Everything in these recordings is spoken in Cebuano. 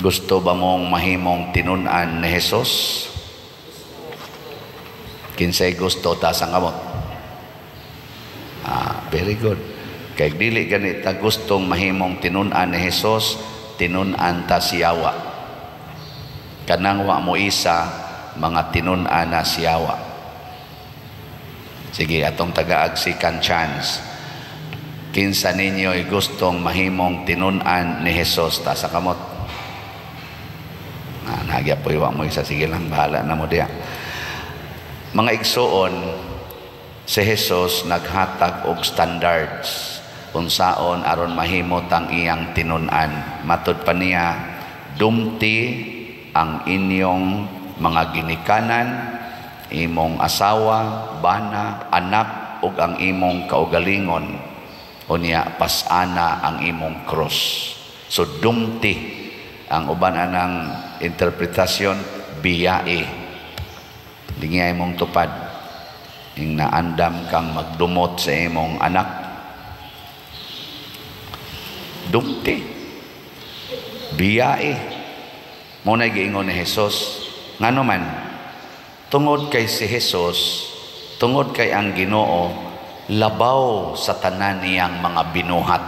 Gusto ba mong mahimong tinun-an ni Jesus? Kinsay gusto, taas ang kamot. Ah, very good. Kay dili gani ta gustong mahimong tinun-an ni Jesus, tinun-an ta sa yawa. Kanang wa mo isa, mga tinun-an na sa yawa. Sige, atong tagaag second chance. Kinsa ninyo'y gustong mahimong tinun-an ni Jesus, taas ang kamot. Ah, nagya po iwa mo isa. Sige lang, bahala na mo diya. Mga igsuon, si Jesus naghatag og standards unsaon aron mahimo tang iyang tinun-an. Matud pa niya, "Dumti ang inyong mga ginikanan, imong asawa, bana, anak ug ang imong kaugalingon. Unya pasana ang imong cross." So dumti, ang uban anang interpretasyon, biyae. Lingay mong tupad. Ing naandam kang magdumot sa imong anak. Dumti. Biyae. Mao na giingon ni Jesus. Ngano man, tungod kay si Jesus, tungod kay ang Ginoo, labaw sa tanan niyang mga binuhat.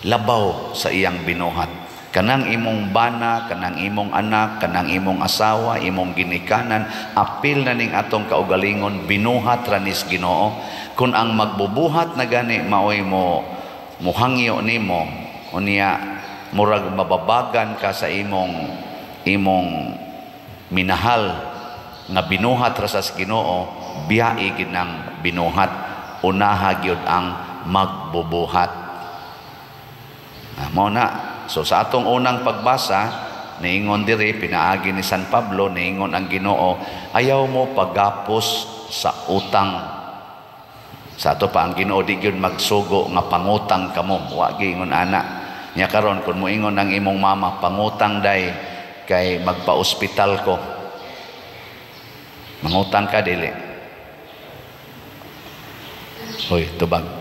Labaw sa iyang binuhat. Kanang imong bana, kanang imong anak, kanang imong asawa, imong ginikanan, apil na ning atong kaugalingon, binuhat ra nis Ginoo. Kung ang magbubuhat na gani maoy mo muhangyo nimo, unya murag mababagan ka sa imong minahal nga binuhat ra sa Ginoo, biyae gid nang binuhat. Unaha gyud ang magbubuhat. Ah, mao na. So sa atong unang pagbasa, niingon diri pinaagi ni San Pablo, niingon ang Ginoo, "Ayaw mo paggapos sa utang." Sa ato pa ang Ginoo di gyud magsugo nga pangutang kamo, wa giingon ana. Nya karon kun moingon ang imong mama, "Pangutang day kay magpa-ospital ko." Mangutang ka, dili? Hoy, tubag.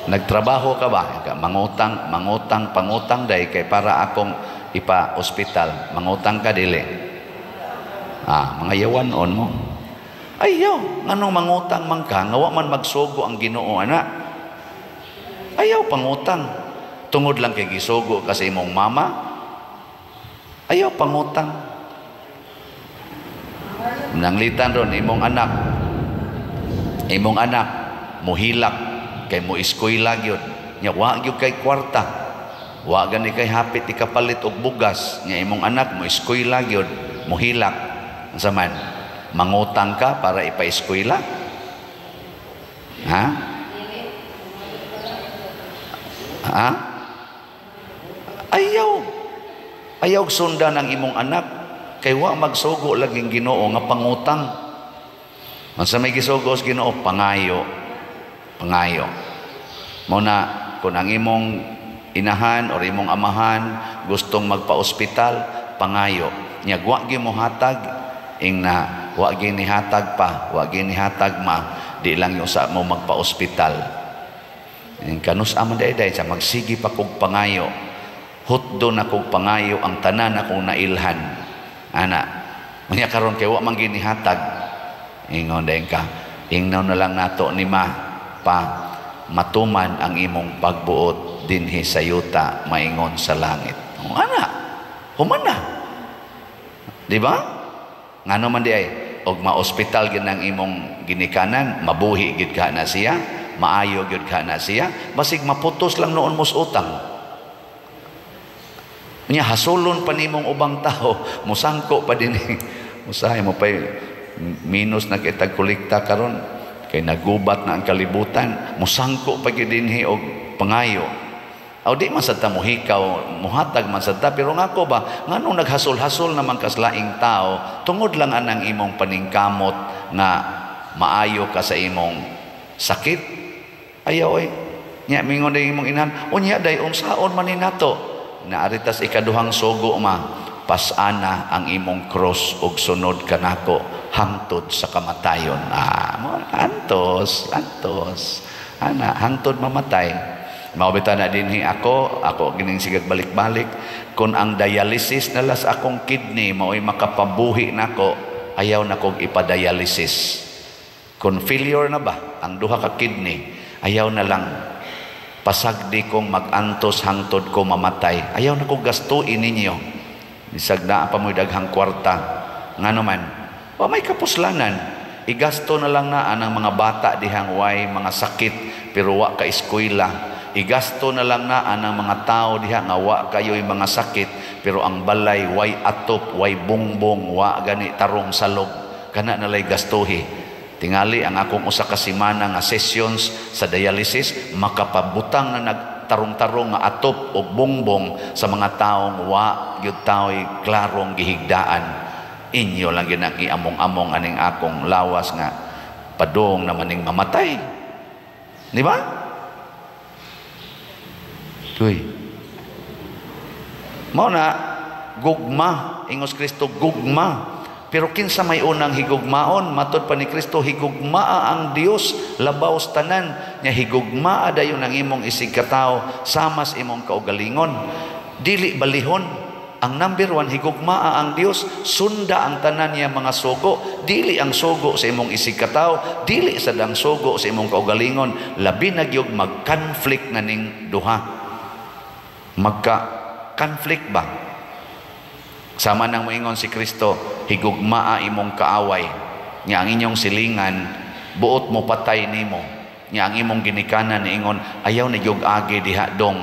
Nagtrabaho ka ba? Mangutang, mangutang, pangutang day kay para akong ipa-ospital. Mangutang ka, dili? Ah, mga yawan on mo. Ayaw, nganong mangutang man ka, nga wa man magsugo ang Ginoo ana. Ayaw pangutang. Tungod lang kay gisugo ka sa imong mama. Ayaw pangutang. Nanglitan ron imong anak. Imong anak muhilak kay mo eskwela gyud. Nya wa gyud kay kwarta. Wa gani kay hapit ikapalit og bugas. Nya imong anak mo eskwela gyud, muhilak. Unsa man? Mangutang ka para ipa-eskwela? Ha? Ha? Ayaw. Ayaw sundan ang imong anak kay wa magsugo laging Ginoo nga pangutang. Unsa may gisugo sa Ginoo? Pangayo. Pangayo. Mao na kung ang imong inahan or imong amahan gustong magpa-ospital, pangayo. Nya wa gyud mo hatag, ing na wa gyud ni hatag pa, wa gyud ni hatag ma, di lang yung sa mo magpa-ospital. Ing kanus man day day sa magsige pa kog pangayo. Hutdo na kog pangayo ang tanan akong nailhan. Ana. Unya karon kay wa man ginihatag. Ingon dayon ka, ingnaw na lang nato ni ma pa, matuman ang imong pagbuot dinhi sa yuta maingon sa langit. O, ana. Human na. Di ba? Ngano man di ay og ma-ospital gid ang imong ginikanan, mabuhi gid ka na siya, maayo gid ka na siya, basig maputos lang noon mos utang. Nya hasulon pa nimong ubang tao, musangko pa din. Usahay mo pa minus na kay kolekta karon kay nagubat na ang kalibutan, musangko pa gyud dinhi og pangayo. Aw di man sad ta mohikaw, muhatag man sad ta, pero ngako ba nganong naghasol-hasol naman kas laing tao tungod lang anang imong paningkamot nga maayo ka sa imong sakit? Ayaw oy. Nya mingon day imong inahan, "Unya day unsaon man ni nato?" Naaritas ikaduhang sugo ma, pasana ang imong cross ug sunod kanako hangtod sa kamatayon. Ah, antos, antos. Ana, hangtod mamatay. Mao bitaw na dinhi ako, ako gining sigag balik-balik, kung ang dialysis na sa akong kidney mao'y makapabuhi nako, ayaw na kog ipadialysis. Kung failure na ba ang duha ka kidney, ayaw na lang, pasagdi kong mag-antos hangtod ko mamatay. Ayaw na kog gastuin ninyo. Bisag naa pa mo'y daghang kwarta. Ngano man, wa may kapuslanan. Igasto na lang na ang mga bata dihang way mga sakit pero wa ka eskwela. Igasto na lang na ang mga tao diha nga wa kayo'y mga sakit pero ang balay way atop, way bongbong, wa gani tarong salog. Kana na lay gastuhi. Tingali ang akong usa ka semana nga sessions sa dialysis makapabutang na nagtarong-tarong nga atop og bongbong sa mga taong wa gyud tao'y klarong gihigdaan. Inyo lang gyud ang iamong-among aning akong lawas nga padung naman ning mamatay. Di ba? Tuy. Mao na gugma, ingos Kristo gugma. Pero kinsa may unang higugmaon, matod pa ni Kristo, higugmaa ang Dios labaw sa tanan. Nya higugmaa dayon ang imong isig katawo sama sa imong kaugalingon. Dili balihon. Ang number one, higugmaa ang Dios, sunda ang tanan niya mga sugo. Dili ang sugo sa imong isig katawo, dili sad ang sugo sa imong kaugalingon. Labi na gyud mag-conflict na ning duha. Magka-conflict ba? Sama nang moingon si Kristo, higugmaa imong kaaway. Nya ang inyong silingan, buot mo patay nimo. Nya ang imong ginikanan niingon, ayaw na gyud agi diha dong,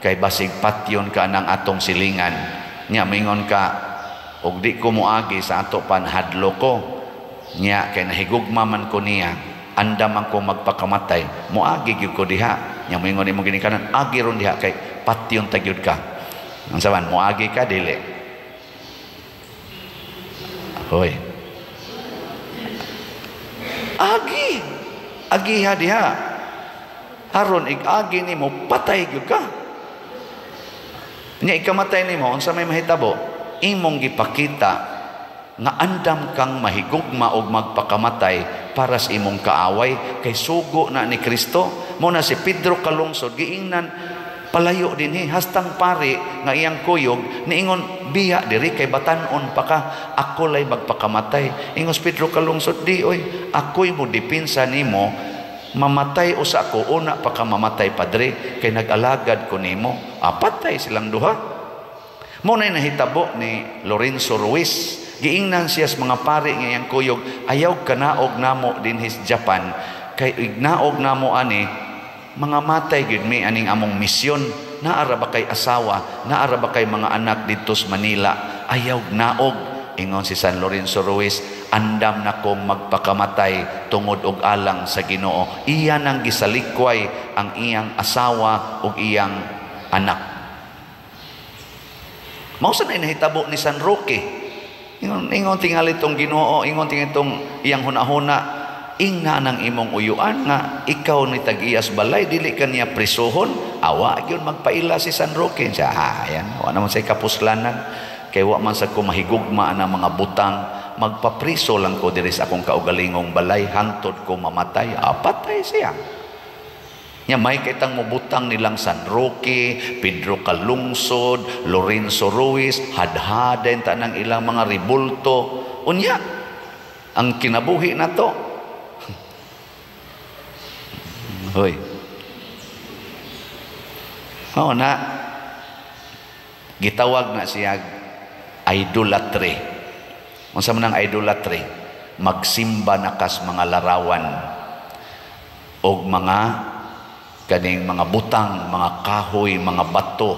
kay basig patyon ka nang atong silingan. Nya moingon ka, og di ko moagi sa ato panhadlo ko. Nya kay nahigugma man ko niya, andam man ko magpakamatay, moagi gyud ko diha. Nya moingon imong ginikanan, agi ron diha kay patyon ta gyud ka. Ang saban, moagi ka dili. Hoy. Agi. Agiha diha. Aron ig-agi nimo patay gyud ka. Nya ikamatay nimo unsa may mahitabo? Imong gipakita nga andam kang mahigugma og magpakamatay para sa imong kaaway kay sugo na ni Kristo. Mo na si Pedro Kalungsod giingnan palayo dinhi hastang pari nga iyang kuyog niingon biya diri kay batan-on pa ka, ako lay magpakamatay. Ingos Pedro Kalungsod, di oy, ako'y mo depensa nimo, mamatay usa ko una pa ka mamatay padre kay nag-alagad ko nimo. Patay silang duha. Mo nay nahitabo ni Lorenzo Ruiz. Giingnan siya sa mga pari nga iyang kuyog, ayaw kanaog namo dinhi sa Japan kay ignaog namo ani mga matay gyud mi aning among misyon. Naara ba kay asawa, naara ba kay mga anak didto sa Manila, ayaw naog. Ingon si San Lorenzo Ruiz, andam na kong magpakamatay tungod og alang sa Ginoo. Iya nang gisalikway ang iyang asawa ug iyang anak. Mao sa nahitabo ni San Roque. Ingon tingali tong Ginoo, ingon tingali tong iyang hunahuna, ingna nang imong uyuan nga ikaw ni tag-iyas balay, dili ka niya prisuhon. Awa gyud magpaila si San Roque. Siya, ayan, wa naman say kapuslanan kay wa man sa ko mahigugma ang mga butang, magpapriso lang ko diri sa akong kaugalingong balay hangtod ko mamatay. Patay siya. Nya may kitang mobutang nilang San Roque, Pedro Calungsod, Lorenzo Ruiz, hadhaden ta ng ilang mga ribulto. Unya ang kinabuhi nato. Hoy. Oo na. Gitawag na siya idolatry. Unsa man ang idolatry? Magsimba na kas mga larawan og mga kaning mga butang, mga kahoy, mga bato.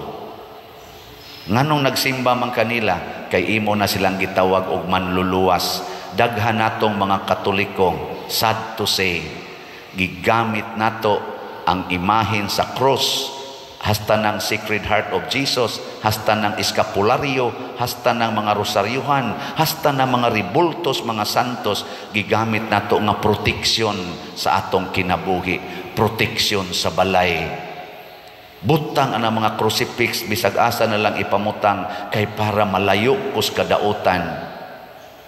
Nganong nagsimba man kanila? Kay imo na silang gitawag og manluluwas. Daghan natong mga Katoliko, sad to say, gigamit nato ang imahen sa cross, hasta ng Sacred Heart of Jesus, hasta ng eskapularyo, hasta ng mga rosaryuhan, hasta ng mga ribultos, mga santos, gigamit nato nga proteksyon sa atong kinabuhi, proteksyon sa balay. Butang ang mga crucifix, bisag asa na lang ipamutang, kay para malayo kus kadautan.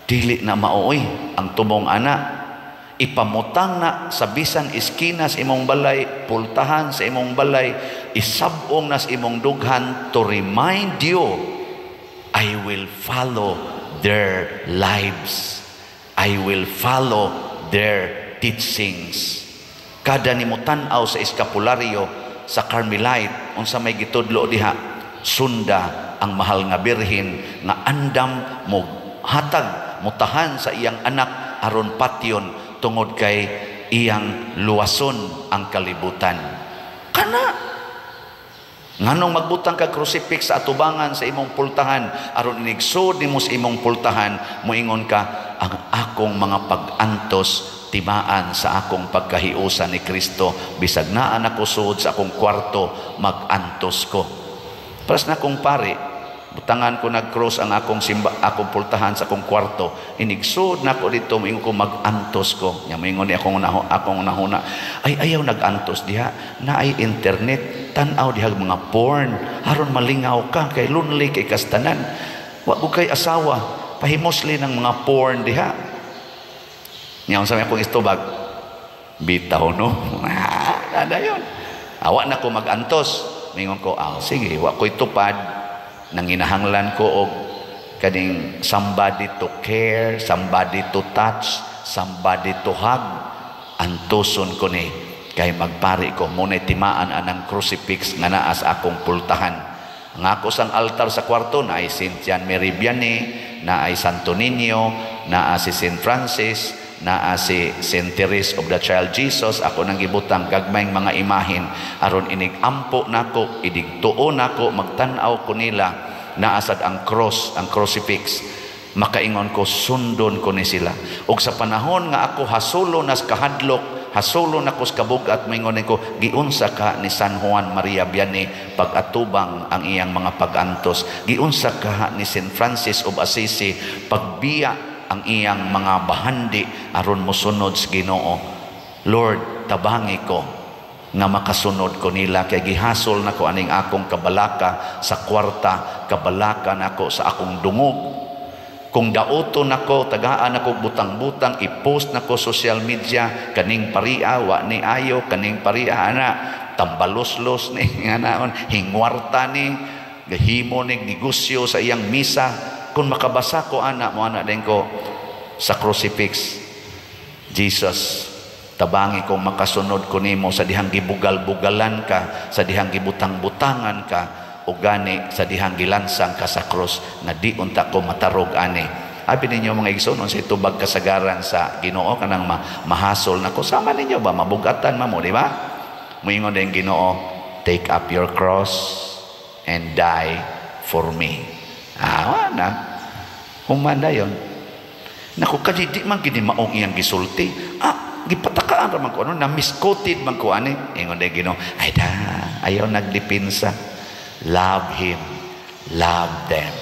Dili na maoy ang tumong ana. Ipamutang na sa bisan iskina sa imong balay, pultahan sa imong balay, isabong na sa imong dughan to remind you, "I will follow their lives. I will follow their teachings." Kada nimo tan-aw sa eskapularyo sa Carmelite, unsa may gitudlo diha? Sunda ang mahal nga birhen nga andam mo hatag, mutahan sa iyang anak aron patyon tungod kay iyang luwason ang kalibutan. Kana nganong magbutang kag crucifix sa atubangan sa imong pultahan aron inigsud nimo sa imong pultahan, moingon ka, "Ang akong mga pag-antos timaan sa akong pagkahiusa ni Kristo, bisag naa nako suod sa akong kwarto, mag-antos ko." Paras na kong pare, butangan ko nag-cross ang akong simba, akong pultahan sa akong kwarto. Inigsud nako dito, moingon ko, "Mag-antos ko." Nya moingon ni akong nahuna, "Ay, ayaw nag-antos diha, naay internet, tan-aw diha mga porn aron malingaw ka kay lonely kay kastanan. Wa ko kay asawa, pahimosli ng mga porn diha." Nya unsa may akong istubag? "Bitaw no." Ah, dayon. Awa na ko mag-antos. Mingon ko, "Ah, sige, wa ko'y tupad, nanginahanglan ko og kaning somebody to care, somebody to touch, somebody to hug. Antuson ko ni kay magpari ko." Muna'y timaan anang crucifix nga naa sa akong pultahan. Ang ako sang altar sa kwarto na ay Saint John Mary Vianney, na ay Santo Niño, naa si Saint Francis, naa si Saint Therese of the Child Jesus. Ako nang gibutang gagmayng mga imahin aron inig ampo nako, inig tuo nako, magtan-aw ko nila, naasad ang cross, ang crucifix, makaingon ko, "Sundon ko ni sila." Ug sa panahon nga ako hasulo nas kahadlok, hasulo na ko sa kabugat, moingon ko, "Giunsa ka ni San Juan Maria Vianney pag-atubang ang iyang mga pag-antos? Giunsa ka ni Saint Francis of Assisi pagbiya ang iyang mga bahandi aron mosunod sa Ginoo? Lord, tabangi ko nga makasunod ko nila kay gihasol nako aning akong kabalaka sa kwarta, kabalaka nako sa akong dungog. Kung dauto nako, tagaan nako butang-butang, i-post nako social media, kaning paria wa ni ayo, kaning paria ana tambaloslos ni nga naon hingwarta ni gahimo ni negosyo sa iyang misa. Kung makabasa ko ana mo, ana din ko sa crucifix, Jesus, tabangi kong makasunod ko nimo sa dihang gibugal-bugalan ka, sa dihang gibutang-butangan ka, o gani sa dihang gilansang ka sa cross, nga di unta ko matarog ani." Abi ninyo, mga igsoon, sa itubag kasagaran sa Ginoo kanang mahasol nako sama ninyo ba, mabugatan mamo, di ba? Moingon din Ginoo, "Take up your cross and die for me." Ah, na human dayon nako kadi di man gini maong iyang gisulti. Ah, gipatakaan ra man ko ano, na misquoted man ko ani. Ingon din Ginoo, "Ay da, ayaw nagdipinsa. Love him, love them."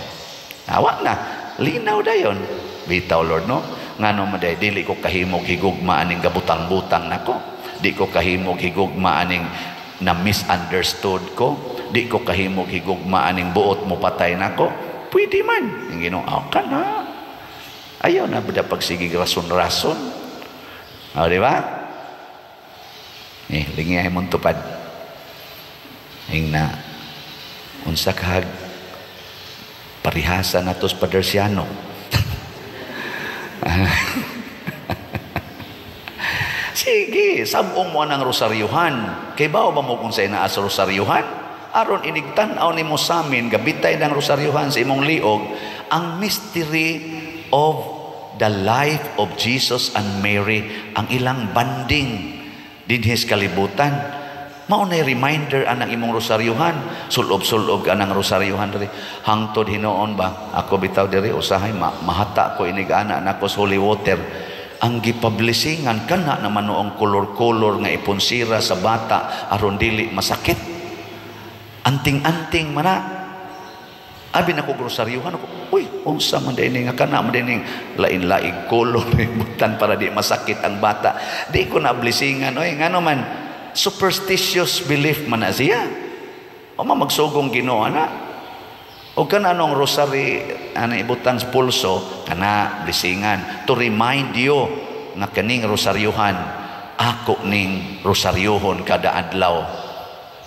Awa na, linaw dayon. Bitaw, Lord, no? Ngano man day, dili ko kahimog higugma aning gabutang-butang nako. Di ko kahimog higugma aning na misunderstood ko. Di ko kahimog higugma aning buot mo patay nako. Pwede man. Ang Ginoo, ah, ka na. Ayaw na ba pagsigig rason-rason? O, di ba? Eh, lingiyay mong tupad. Ing na, unsa kahag parihasa nato sa Padersiano. Sige, sabong mo ang rosaryuhan. Kay bao ba mo kung sa naa sa rosaryuhan? Aron inigtan-aw nimo sa amin, gabitay ng rosaryuhan sa imong liog, ang mystery of the life of Jesus and Mary, ang ilang banding dinhi sa kalibutan. Mao nay reminder anang imong rosaryuhan. Sulob-sulob ka anang rosaryuhan diri. Hangtod hinuon ba? Ako bitaw diri usahay mahata ko inig ana nako sa holy water. Ang gipablessingan kana naman noong kolor-kolor nga iponsira sa bata aron dili masakit. Anting-anting mana. Abi na ko grosaryuhan ako. Uy, unsa man din nga kana man din lain-laing kolor butan para di masakit ang bata. Di ko na blessingan oy, ngano man superstitious belief man na siya. O ma magsugong Ginoo ana. O kana anong rosary ana ibutang sa pulso kana blessingan to remind you nga kaning rosaryuhan, ako ning rosaryuhon kada adlaw.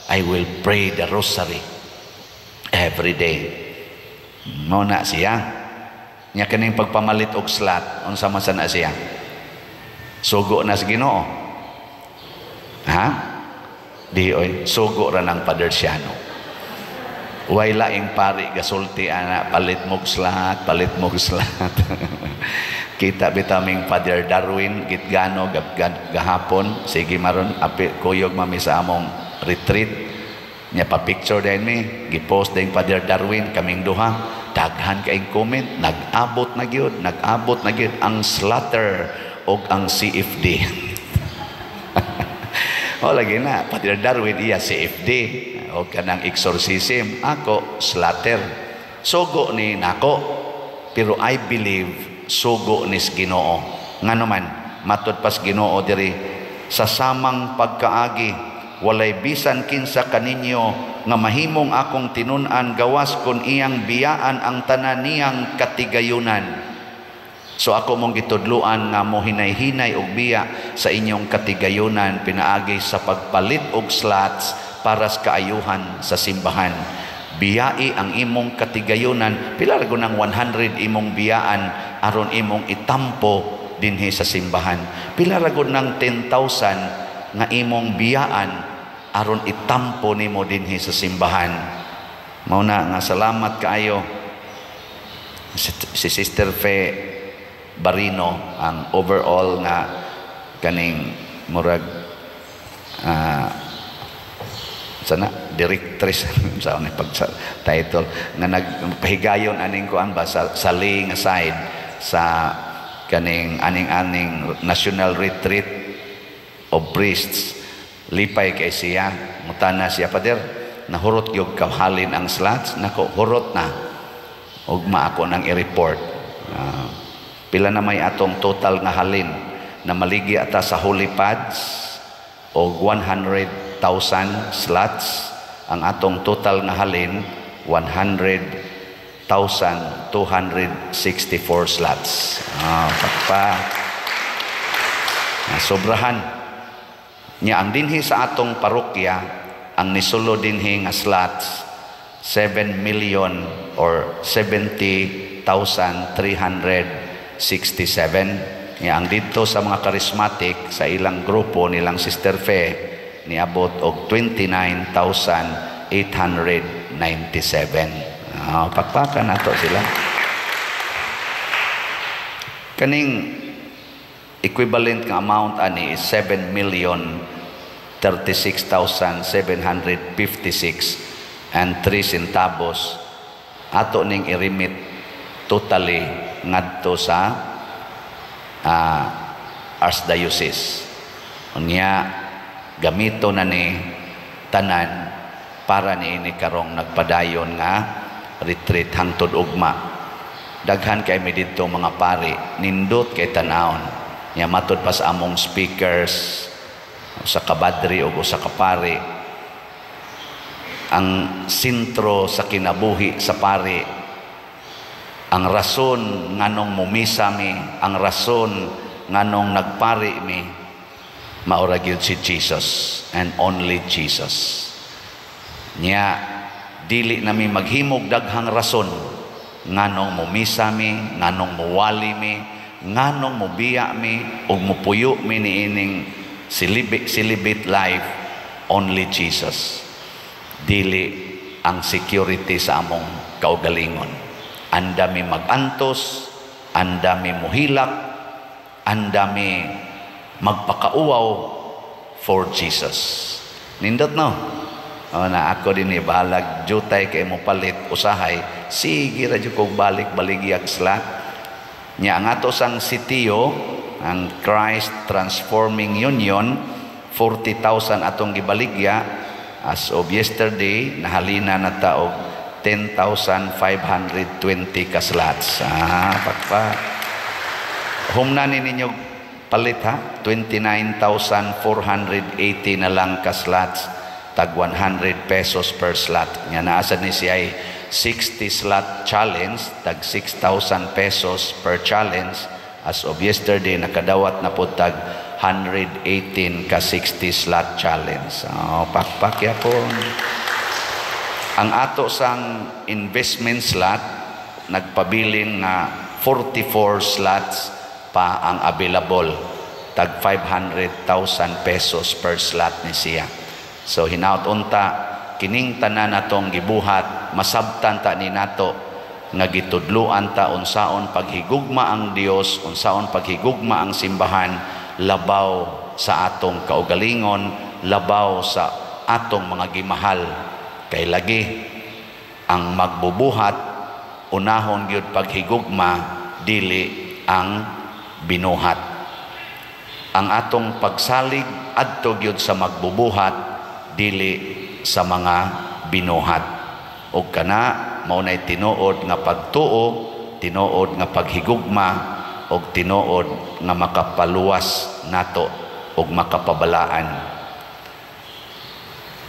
I will pray the rosary every day. Mao na siya. Nya kaning pagpamalit og slot, unsa man sa na siya? Sugo na sa Ginoo. Ha? Di oy, sugo ra ng Father Siano. Way laing pari gasulti ana, "Palit mog slot, palit mog slot." Kita bitaming Father Darwin Gitgano gahapon, sige maron api kuyog mami sa among retreat. Nya pa picture din mi, gipost din Father Darwin kaming duha. Daghan kaing comment, nag-abot na gyud, nag-abot na gyud ang slatter og ang CFD. O lagi na, Father Darwin iya CFD o kanang exorcism, ako slatter. Sugo ni nako, pero I believe sugo ni Ginoo. Ngano man, matud pas Ginoo diri sa samang pagkaagi, walay bisan kinsa kaninyo nga mahimong akong tinun-an gawas kon iyang biyaan ang tanan niyang katigayunan. So ako mong gitudluan nga mo hinay-hinay og biya sa inyong katigayunan pinaagi sa pagpalit og slots para sa kaayuhan sa simbahan. Biyai ang imong katigayunan, pila ra ng 100 imong biyaan aron imong itampo dinhi sa simbahan. Pila ra ng 10,000 nga imong biyaan aron itampo nimo dinhi sa simbahan. Mao na nga salamat kaayo si Sister Fe Barino, ang overall nga kaning murag sana directress sa ni pag sa title nga nagpahigayon aning kuan ba sa laying aside sa kaning aning-aning National Retreat of Priests. Lipay kay siya, mutana siya, "Pader, nahurot gyud kahalin ang slots nako." Hurot na, ugma ako nang i-report. Pila na may atong total nga halin na maligi ata sa holy pads og 100,000 slots. Ang atong total nga halin, 100,264 slots. Pa sobrahan nya. Ang dinhi sa atong parokya, ang nisulo dinhi nga slots, 7 million or 70,367. Nya ang didto sa mga charismatic, sa ilang grupo nilang Sister Fe, niabot og 29,897. Pakpakan nato sila. Kaning equivalent nga amount ani is 7 million 36,756 and 3 centavos. Ato ning i-remit totally ngadto sa Archdiocese. Unya gamito na ni tanan para niini karong nagpadayon nga retreat hangtod ugma. Daghan kay mi didto mga pari, nindot kay tanawon. Nya matud pa sa among speakers, sa kabadri o sa kapari, ang sentro sa kinabuhi sa pari, ang rason nganong mumisa mi, ang rason nganong nagpari mi, maura gyud si Jesus and only Jesus. Nya dili nami maghimog daghang rason nganong mumisa mi, nganong muwali mi, nganong mubiya mi ug mupuyo mi niining celibate life. Only Jesus, dili ang security sa among kaugalingon. Andami magantos, andami muhilak, andami magpakauwaw for Jesus. Nindot, no? O na ako din eh, bahalag jutay kay mo palit usahay, sige ra jud kog balik baligyag slot. Nya ang ato sang sitio, ang Christ Transforming Union, 40,000 atong gibaligya. As of yesterday, nahalina na ta og 10,520 ka slots. Pakpa. Humna ni ninyo palit ha, 29,480 na lang ka slots, tag 100 pesos per slot. Nga naasa ni siya ay 60 slot challenge, tag 6,000 pesos per challenge. As of yesterday, nakadawat na pud tag 118 ka 60 slot challenge. Oh, pakpak yapon. Ang ato sang investment slot, nagpabilin nga 44 slots pa ang available, tag 500,000 pesos per slot ni siya. So hinaut unta kining tanan natong gibuhat, masabtan ta ni nato nga gitudluan ta unsaon paghigugma ang Dios, unsaon paghigugma ang simbahan labaw sa atong kaugalingon, labaw sa atong mga gimahal. Kay lagi ang magbubuhat, unahon gyud paghigugma, dili ang binuhat. Ang atong pagsalig adto gyud sa magbubuhat, dili sa mga binuhat. Ug kana mao nay tinuod nga pagtuo, tinuod nga paghigugma, ug tinuod nga makapaluwas nato ug makapabalaan.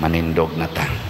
Manindog na ta.